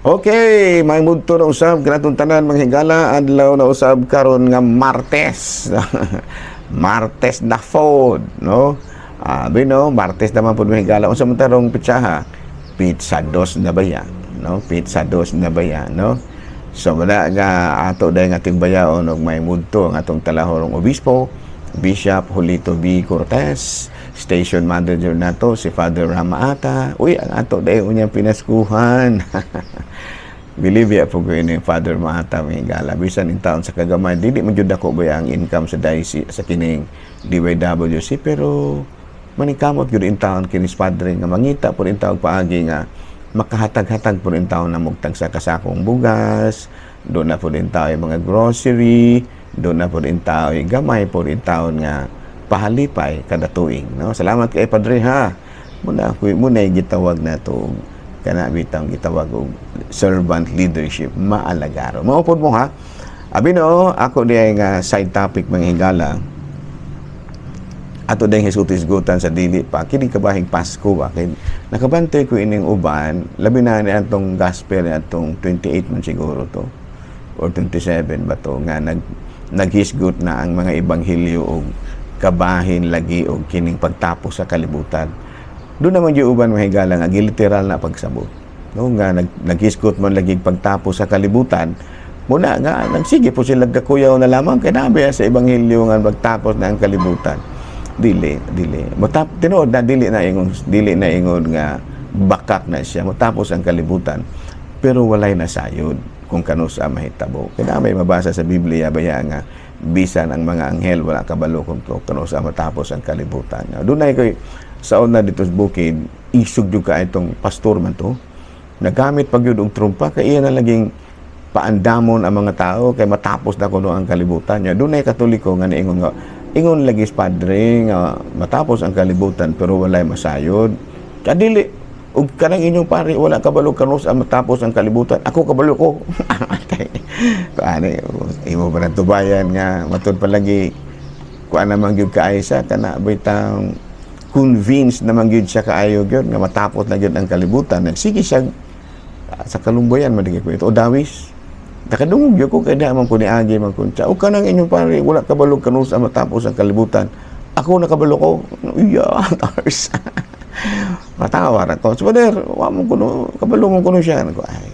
Okay, may mudto na usab kanatong tanan, mga higala, adlaw na usab karon nga Martes. Martes na food, no? Ah, bino, Martes naman pud, mga higala. Unsa man tarong petsaha? Petsa dos na baya, no? Petsa dos na baya, no? So wala nga ato dahil nga ating bayaon og may mudto ang atong talahorong obispo, Bishop Julito B. Cortez, station manager nato si Father Ramaata. Uy, ang ato dahil unyang pinaskuhan. Believe ya po ko ini Father Maata, mga higala. Bisan in taon sa kagamay, dili man jud ako ba ang income sa diocese sa kining DYWC, pero maningkamot gyud in taon kinis padre nga mangita po in taon paagi nga makahatag-hatag po in taon na mugtag sa kasakong bugas, doon na po din tao yung mga grocery, doon na po din tao yung gamay po din taon nga pahalipay kada tuig, no? Salamat kay padre ha. Muna ko muna gitawag na to kana bitang gitawag og servant leadership, maalagaro. Maupod mo ha. Abi no, ako diay nga side topic, mga higala. Ato dayong hisgot-hisgotan sa dili pa kini kabahing Pasko ba, kay nakabantay ko ining uban, labi na ni atong gospel ni atong 28 man siguro to or 27 ba to, nga naghisgot na ang mga ebanghelyo og kabahin lagi og kining pagtapos sa kalibutan. Doon naman yung uban, mga higala, nga giliteral na pagsabot, no, nga naghisgot man lagi pagtapos sa kalibutan muna nga nagsige po sila gakuyaw na lamang kay nabi sa ebanghelyo nga pagtapos na ang kalibutan. Dili, dili matap, tinuod na dili na ingon nga bakak na siya matapos ang kalibutan, pero walay nasayod kung kanusa mahitabo. Kaya may mabasa sa Biblia baya nga bisan ang mga anghel wala kabalo kung to kanusa matapos ang kalibutan. Doon na koy sa una dito sa bukid, isog jud ka itong pastor man to. Nagamit pag yun og trumpa kay iya na laging paandamon ang mga tao kay matapos na kuno ang kalibutan niya. Doon ay Katoliko nga niingon nga ingon lagi sa padre nga matapos ang kalibutan pero walay masayod. Kadili ug kanang inyong pare wala kabalo kanus ang matapos ang kalibutan. Ako kabalo ko. Kuani imo pa nang tubayan nga matud palagi kuan naman gyud kaayo siya kana bitang convinced naman gyud siya kaayo gyud nga matapos na gyud ang kalibutan. Nagsige siya sa kalumbayan man ko ito o dawis. Nakadungog gyud ko kay di man ko niagi man kun siya. O kanang inyong pare wala kabalo kanus ang matapos ang kalibutan. Ako nakabalo ko. Iya, tars. Matawa ra ko. So, brother, wa mo kuno, kabalo mo kuno siya. Ko, ay,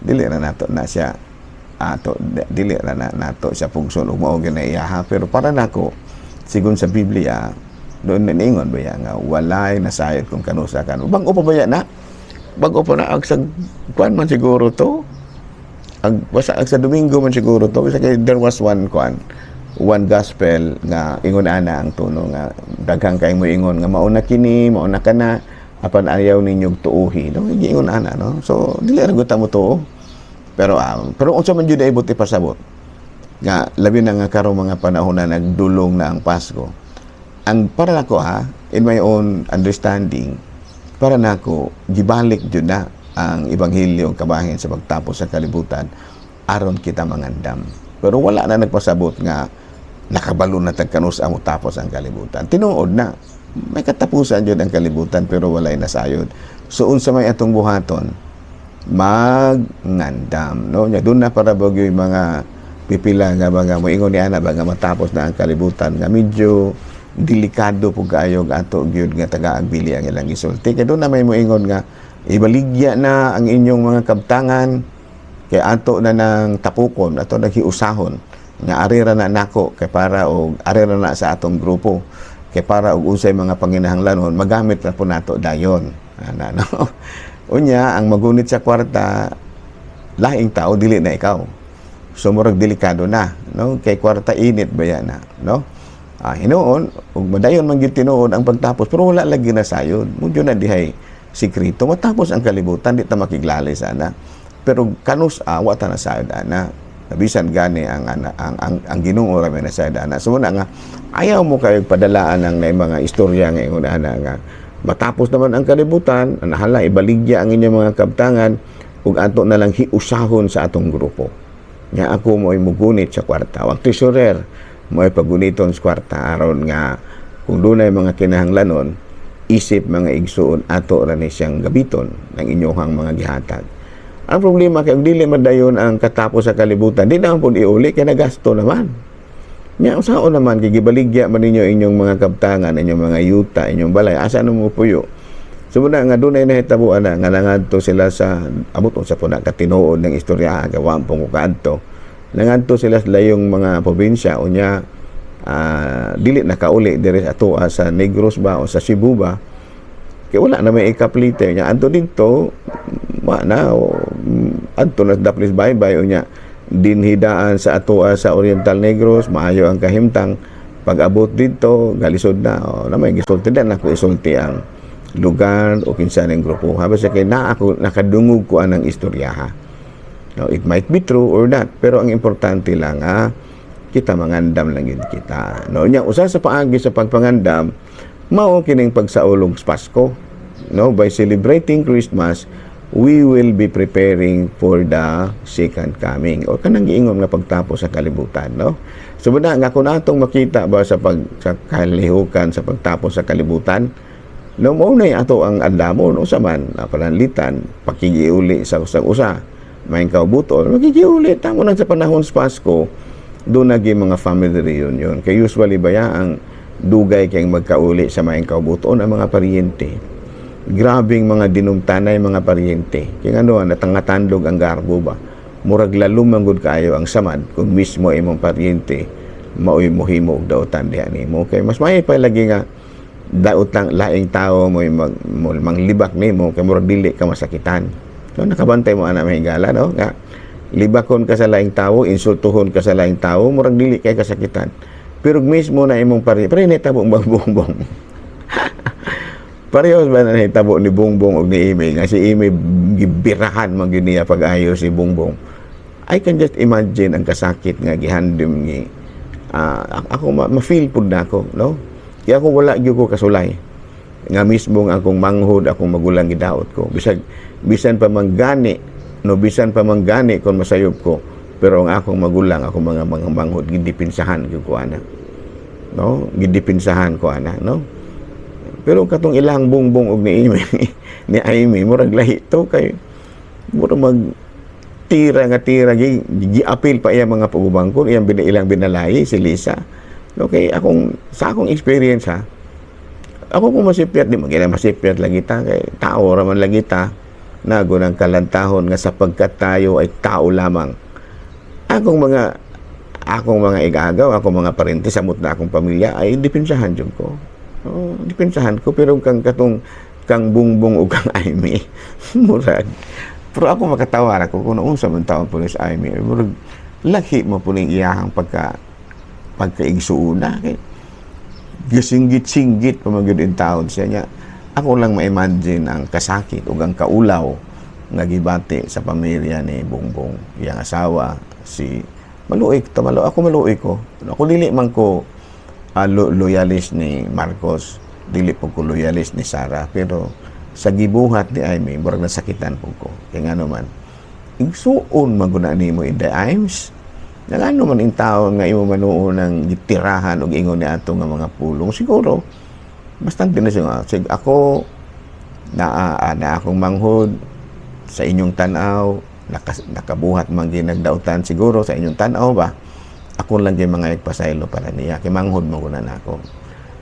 dili na nato na siya ato dili ra na nato siya pugson ug mao gyud na iya ha. Pero para nako, sigon sa Biblia, doon na niingon ba ya nga walay nasayod kung kanusa kan. Bag-o pa ba ya na? Bag-o pa na ag sa kuan man siguro to. Ag basta ag sa Domingo man siguro to kasi kay there was one kuan, one gospel nga ingon ana ang tono nga daghang kay mo ingon nga mauna kini, mauna kana, apan ayaw ninyong tuuhi, no? Ingon ana, no? So dili ra gud ta mo tuo, pero unsa man jud ay buti pasabot nga labi na nga karong mga panahon na nagdulong na ang Pasko. Ang para nako ha, in my own understanding, para nako gibalik jud na ang ebanghelyo kabahin sa pagtapos sa kalibutan aron kita mangandam, pero wala na nagpasabot nga nakabalo na tag kanus ang tapos ang kalibutan. Tinuod na may katapusan jud ang kalibutan pero walay nasayod. So unsa may atong buhaton? Magngandam, no? Nya doon na para bagyo yung mga pipila nga mga moingon ni ana ba nga matapos na ang kalibutan nga medyo delikado po kaayo ato gyud nga taga-agbili ang ilang gisulti. Kay doon na may moingon nga ibaligya na ang inyong mga kabtangan kay ato na ng tapukon, ato naghiusahon nga ari ra na nako kay para og ari ra na sa atong grupo kay para og unsay mga panginahanglanon magamit na po nato dayon ana, no? Unya ang magunit sa kwarta laing tao, dili na ikaw. So murag delikado na, no? Kay kwarta init ba yan na, no? Ah, hinuon ug madayon man gyud tinuod ang pagtapos pero wala lagi na sayod mo na dihay sikreto matapos ang kalibutan, di ta makiglali sana, pero kanus awa ta na sayod ana. Bisan gani ang Ginoo ra may nasayod ana. So muna nga ayaw mo kayo padalaan ang na mga istorya nga ingon ana nga matapos naman ang kalibutan, anahala ibaligya ang inyong mga kabtangan ug ato na lang hiusahon sa atong grupo nga ako mo'y mugunit sa kwarta. Ang treasurer mo'y paguniton sa kwarta aron nga kung dunay mga kinahanglanon isip mga igsuon ato ra ni siyang gabiton ng inyong mga gihatag. Ang problema kay dili man dayon ang katapos sa kalibutan, di naman pud iuli kay nagasto naman. Nya unsaon naman kay gibaligya man ninyo inyong mga kabtangan, inyong mga yuta, inyong balay, asa na mo puyo? So muna nga dunay nahitabo ana nga nangadto sila sa abot unsa po na katinuod ng istorya, gawa po ko kaadto. Nangadto sila sa layong mga probinsya, unya dili nakauli diri sa atoa sa Negros ba o sa Cebu ba, kay wala na may ikaplite nya adto didto, wa na o, adto na daplis bye-bye. Unya dinhidaan sa atoa sa Oriental Negros, maayo ang kahimtang. Pag abot didto, galisod na o, na may gisulti na nako, isulti ang lugar o kinsa ning grupo ha, basta kay na ako nakadungog ko anang istorya ha. No, it might be true or not, pero ang importante lang kita mangandam lang gid kita, no? Nya usa sa paagi sa pagpangandam mao kining pagsaulog sa Pasko, no? By celebrating Christmas, we will be preparing for the second coming o kanang giingon nga pagtapos sa kalibutan, no? So muna nga kung atong makita ba sa pag sa kalihukan sa pagtapos sa kalibutan, no, mao na ato ang andamon. Usa man pananlitan pakigiuli sa usang usa may kaubuton, makigiuli tamo na sa panahon sa Pasko, doon nagi mga family reunion, kay usually baya ang dugay kay magkauli sa maayong kaubuton ang mga paryente. Grabing mga dinumtanay mga paryente, kay ano, natangatandog ang garbo ba, murag lalom man gud kaayo ang samad kung mismo imong paryente maoy mohimo og dautan diha nimo. Kay mas maayo pa lagi nga daotang laing tao mo mag mo manglibak nimo kay murag dili ka masakitan. So nakabantay mo ana, mga higala, no, nga libakon ka sa laing tao, insultuhon ka sa laing tao, murag dili kay kasakitan. Pero mismo na imong pare, pero nahitabo ang Bongbong. Parehas ba na nahitabo ni Bongbong og ni Imee, nga si Imee gibirahan man gyud niya pag-ayo si Bongbong? I can just imagine ang kasakit nga gihandom ni ako, ma-feel pud na ako, no? Kaya ako wala gyud ko kasulay nga mismo nga akong manghod, akong magulang gidaot ko. Bisag bisan pa manggani, no, bisan pa manggani kung masayop ko, pero ang akong magulang, akong mga manghod, gidipinsahan gyud ko ana. No? Gidipinsahan ko ana, no? Pero katong ilang Bongbong og ni Imee, ni Imee, murag lahi to kay murag mag tira nga tira, gi-apil pa iya mga pagubangkon, iyang ilang binalayi si Lisa. Okay, akong sa akong experience ha, ako kung masipyat, di magina masipyat lagi ta kay tao ra man lagi ta, nago ng kalantahon nga sapagkat tayo ay tao lamang. Akong mga igagaw, akong mga parente, samot na akong pamilya ay depensahan jud ko. Oh, depensahan ko, pero kang katong kang Bongbong o kang Imee, murag. Pero ako makatawa ra ko kung unsa man taon po ni sa Imee, murag lahi mo po ning iyahang pagkaigsuuna kay gisinggit-singgit pa man gyud in taon siya niya. Ako lang ma-imagine ang kasakit ug ang kaulaw nga gibati sa pamilya ni Bongbong, iyang asawa si maluoy to malo ako, maluoy ko. Ako dili man ko loyalist ni Marcos, dili po ko loyalist ni Sara, pero sa gibuhat ni Imee, murag nasakitan po ko. Kay ngano man, igsuon man gud na nimo in the Imes. Nangano man in tao nga imo manuon ng gitirahan og ingon ni ato nga mga pulong, siguro bastante na siya nga ako na, na akong manghod sa inyong tan-aw nakabuhat man ginagdautan siguro sa inyong tan-aw ba, ako lang kay mga igpasaylo para niya kay manghod mo na nako.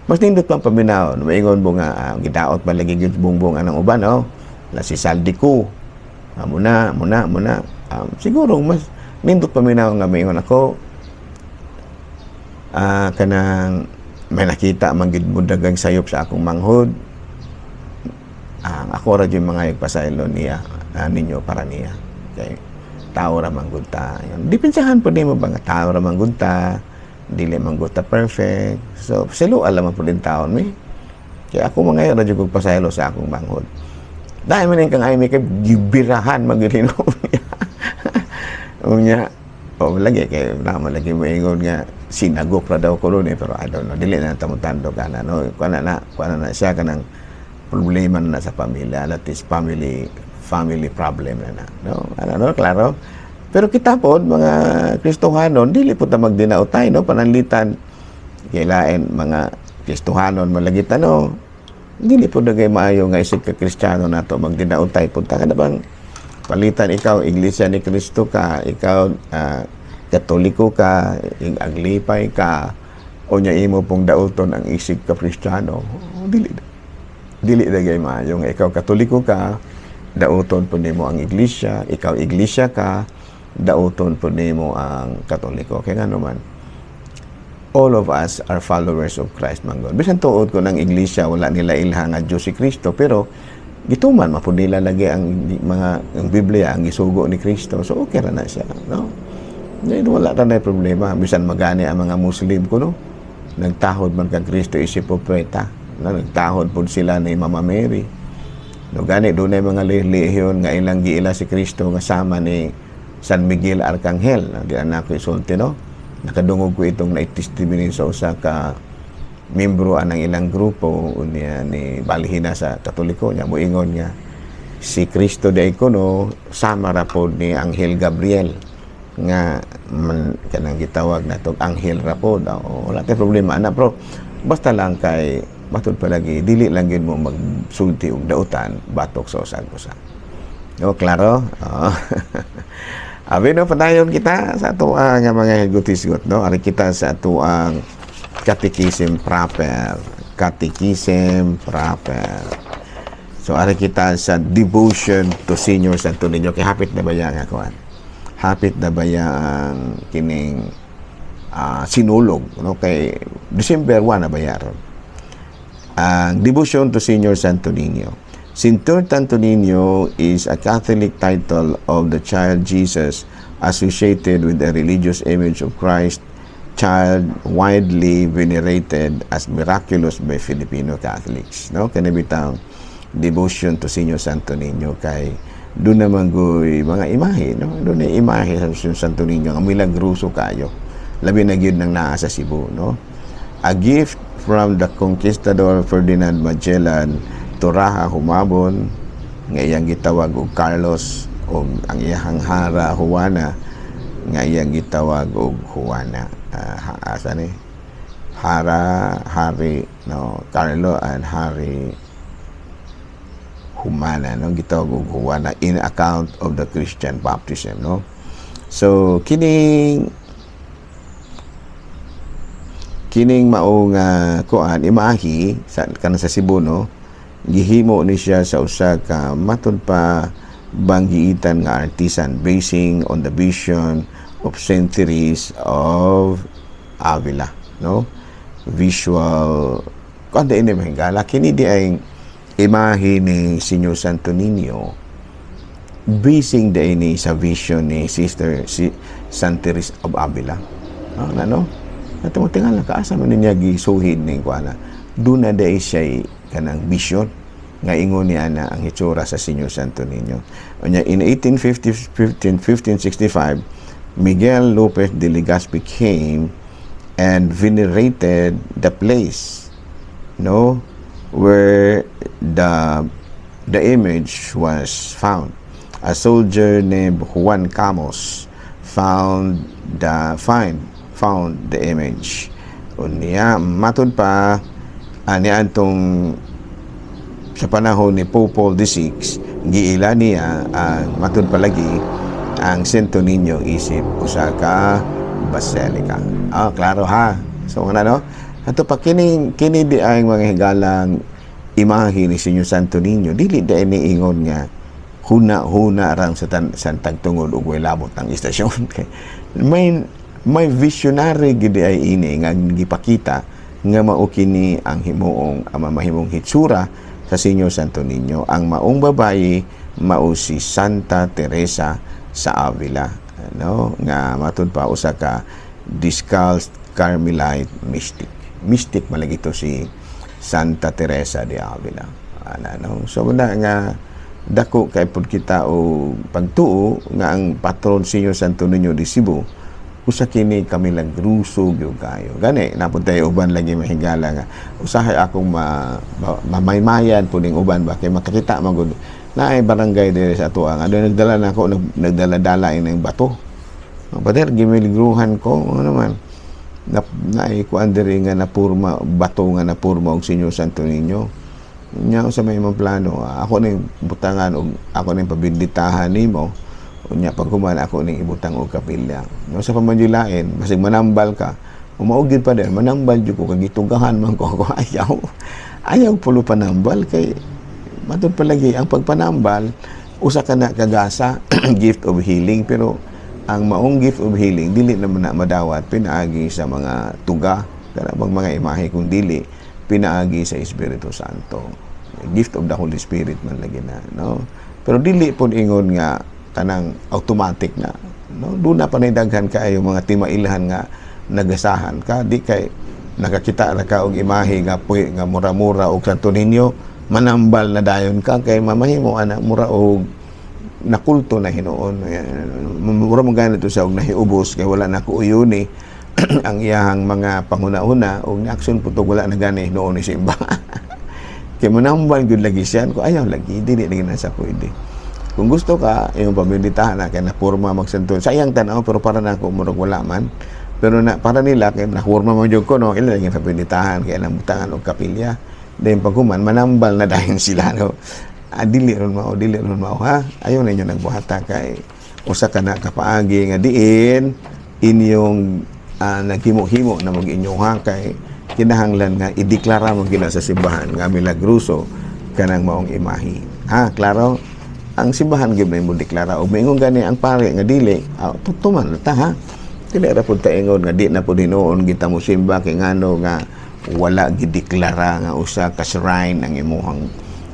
Mas nindot pang paminaw, maingon mo nga gidaot man lagi gyud Bongbong anang uban, oh, la si Zaldy Co. Muna muna muna siguro mas nindot paminaw nga maingon ako kanang may nakita man gid mo dagang sayop sa akong manghod, ako ra jud mga igpasaylo niya, ninyo para niya kay tao ra man gud ta. Yun. Depensahan po nimo ba nga tao ra man gud ta, dili man gud ta perfect. So silo alam man po din taon mi. Kaya ako mga ra jud kog pasaylo sa akong manghod. Dahil man kang ay may kay gibirahan man gyud hinuon niya. Unya, o lagi kay na lagi moingon nga sinagop ra daw ko ron eh, pero I don't know, dili na tamutando ka na, no, kuha na siya kanang problema na sa pamilya, that is family family problem na na, no, ano, no, klaro. Pero kita po, mga Kristohanon, dili po ta magdinautay, no, pananlitan kailain mga Kristohanon malagit, ano, dili po dagay maayo nga isip ka Kristiyano nato magdinautay po ta kada bang Palitan ikaw, Iglesia ni Cristo ka, ikaw Katoliko ka, Aglipay ka, o nya imo pong dauton ang isip ka Kristiyano. Oh, dili dili na gay maayo nga ikaw Katoliko ka, dauton po nimo ang iglesia, ikaw iglesia ka, dauton po nimo ang Katoliko. Kaya nga naman, all of us are followers of Christ man gud. Bisan tuod ko ng iglesia, wala nila ilha nga Diyos si Kristo, pero gituman man pud nila lagi ang mga ang Biblia, ang gisugo ni Kristo. So okay ra na siya, no? Ngayon, wala ra na problema. Bisan magani ang mga Muslim ko, no? Nagtahod man kang Kristo isip propeta. No? Nagtahod pud sila ni Mama Mary. No, gani dunay mga relihiyon nga ilang giila si Kristo nga sama ni San Miguel Arcangel. No? Di na ako isulti, no? Nakadungog ko itong naitestimony sa usa ka membro anang ilang grupo, unya ni balhina sa Katoliko niya, moingon nga si Kristo de kuno sama ra pod ni Anghel Gabriel nga man kanang gitawag natong anghel ra pod. O, wala tay problema ana, pero basta lang kay matud palagi dili lang gyud mo magsulti og dautan batok sa usag usa, no? Klaro? Oo. Abi no, padayon kita sa ato nga mga hisgot-hisgot, no? Ari kita sa ato ang Catechism proper. Catechism proper. So ari kita sa devotion to Senior Santo Niño, kay hapit na baya nga kuan? Hapit na baya ang kining sinulog, no? Kay December 1 na baya ron. Ang devotion to Senior Santo Niño. Santo Santo Niño is a Catholic title of the child Jesus associated with the religious image of Christ child widely venerated as miraculous by Filipino Catholics. No? Kani bitang devotion to Senior Santo Niño kay doon naman goy mga imahe, no? Doon na imahe sa Senior Santo Niño nga milagroso kayo. Labi na gyud nang naa sa Cebu, no? A gift from the conquistador Ferdinand Magellan to Raha Humabon nga iyang gitawag og Carlos og ang iyang hara Juana nga iyang gitawag og Juana. Asa ni? Hara, Hari, no, Carlo and Hari Humana, no, gitawag og Juana in account of the Christian baptism, no? So kining mao nga kuan, imahi sa kanang sa Cebu, no, gihimo ni siya sa usa ka matud pa banggiitan nga artisan basing on the vision of Saint Teresa of Avila, no? Visual kuan ini, mahigala, kini di ay imahe ni Senyor Santo Niño, basing di ni sa vision ni Sister si Saint Teresa of Avila, no? Ano ato mo, tingala kaasa man niya gisuhid ning kuana, doon na dai siya kanang vision nga ingon niya na ang hitsura sa Senyor Santo Niño. Unya in 1850 15, 1565, Miguel Lopez de Legazpi came and venerated the place, no, where the image was found. A soldier named Juan Camus found the image. Unya matud pa ani antong sa panahon ni Pope Paul VI, giila niya ang matud palagi ang Santo Niño isip usa ka basilica. Ah, klaro ha. So ano, no? Ato pa kini kini di ang mga higalang imahe ni Senyor Santo Niño, dili di ni ingon nga huna-huna rang sa tagtungod ug way labot ang istasyon. Kay may visionary gid ay ini nga gipakita nga mao kini ang himuong ang mamahimong hitsura sa Senyor Santo Niño. Ang maong babayi mao si Santa Teresa sa Avila, no, nga matud pa usa ka Discalced Carmelite mystic. Mystic malagi to si Santa Teresa de Avila ana, no? So na nga dako kay pud kita o pagtuo nga ang patron Senyor Santo Niño de Cebu usa kini kamilagroso gyud kayo. Gani napunta uban lagi, mahigala, nga usahay akong mamaymayan po ning uban ba kay makakita man gud naay barangay diri sa ato ang ano, nagdala na ako nagdala-dala ini bato. Pader, gimiligruhan ko ano naman na naay kuan diri nga napurma, bato nga napurma og Senyor Santo Niño. Nya sa may imong plano, ako ning butangan og ako ning pabinditahan nimo, unya pag human ako ning ibutang og kapilya. No, sa pamandilain, basig manambal ka, umaog gyud pa din, manambal jud ko kay gitugahan man ko. Ako ayaw. Ayaw pulo panambal kay matud palagi ang pagpanambal usa ka na kagasa, gift of healing, pero ang maong gift of healing dili naman na madawat pinaagi sa mga tuga, kana bang mga imahe, kung dili pinaagi sa Espiritu Santo, gift of the Holy Spirit man lagi na, no? Pero dili pud ingon nga kanang automatic na, no? Duna pa nay daghan kaayo mga timailhan nga nagasahan ka, di kay nakakita ra ka og imahe nga puy nga mura-mura og Santo Niño, manambal na dayon ka, kay mamahimo ana mura og nakulto na hinuon. Mura mo ganito sa og nahiubos kay wala na ko uyuni ang iyahang mga panghuna-huna og ni-action pud, wala na gani hinuon ni simba kay manambal gyud lagi siya ko. Ayaw lagi, dili lagi na sa pwede. Kung gusto ka imong pameditahan na kay napurma magsanto, sayang tan-aw, pero para na ako murag wala man, pero na para nila kay napurma man jud ko, no, ila lagi pameditahan kay ilang butangan og kapilya, then pag human manambal na dayon sila, no? Ah, dili ron mao, dili ron mao, ha. Ayaw ninyo nagbuhata kay usa ka na kapaagi nga diin inyong naghimo-himo na mag inyo, ha, kay kinahanglan nga ideklara mo gina sa simbahan nga milagroso kanang maong imahi, ha. Klaro, ang simbahan gyud may mo deklara og moingon gani ang pare nga dili, tutuman ta, ha. Dili ra pud ta ingon nga di na pud hinuon kita mo simba kay ngano nga wala gideklara nga usa ka shrine ang imuhang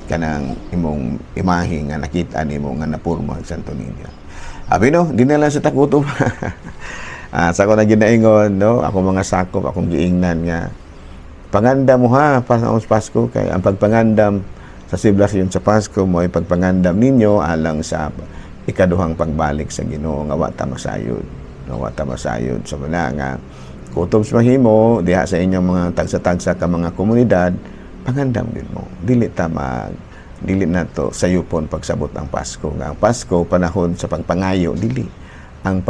kanang imong imahe nga nakita nimo nga napurma sa Santo Niño. Abi no, di na lang sa takutom. Sa ako na ginaingon, no, ako mga sakop, akong giingnan nga pangandam mo, ha, pa sa Pasko, kay ang pagpangandam sa selebrasyon sa Pasko mo ay pagpangandam ninyo alang sa ikaduhang pagbalik sa Ginoo nga wa ta masayod, no, wa ta masayod. Sa so, nga kutob sa mahimo diha sa inyong mga tagsa-tagsa ka mga komunidad, pangandam din mo, dili ta mag dili na to sayupon pagsabot ang Pasko nga ang Pasko panahon sa pagpangayo. Dili, ang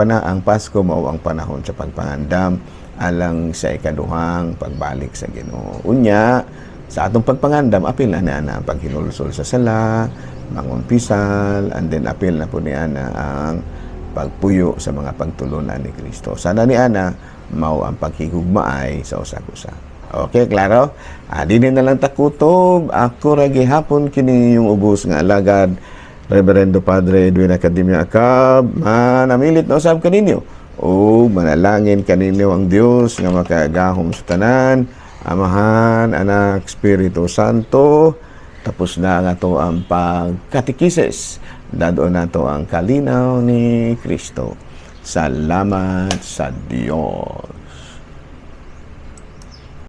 Pasko mao ang panahon sa pagpangandam alang sa ikaduhang pagbalik sa Ginoo. Unya sa atong pagpangandam, apil na na ang paghinulsol sa sala, mangumpisal, and then apil na po ni ana ang pagpuyo sa mga pagtulunan ni Kristo. Sana ni ana mao ang paghigugmaay sa usag-usa. Okay, klaro? Dini na lang takutob. Ako ra gihapon kini yung ubos nga alagad, Reverendo Padre Edwin Academia Acab. Manamilit na usab kaninyo. O manalangin kaninyo ang Dios nga makagahom sa tanan, Amahan, Anak, Espiritu Santo. Tapos na nga to ang pagkatikisis. Dadoon na to ang kalinaw ni Kristo. Salamat sa Diyos.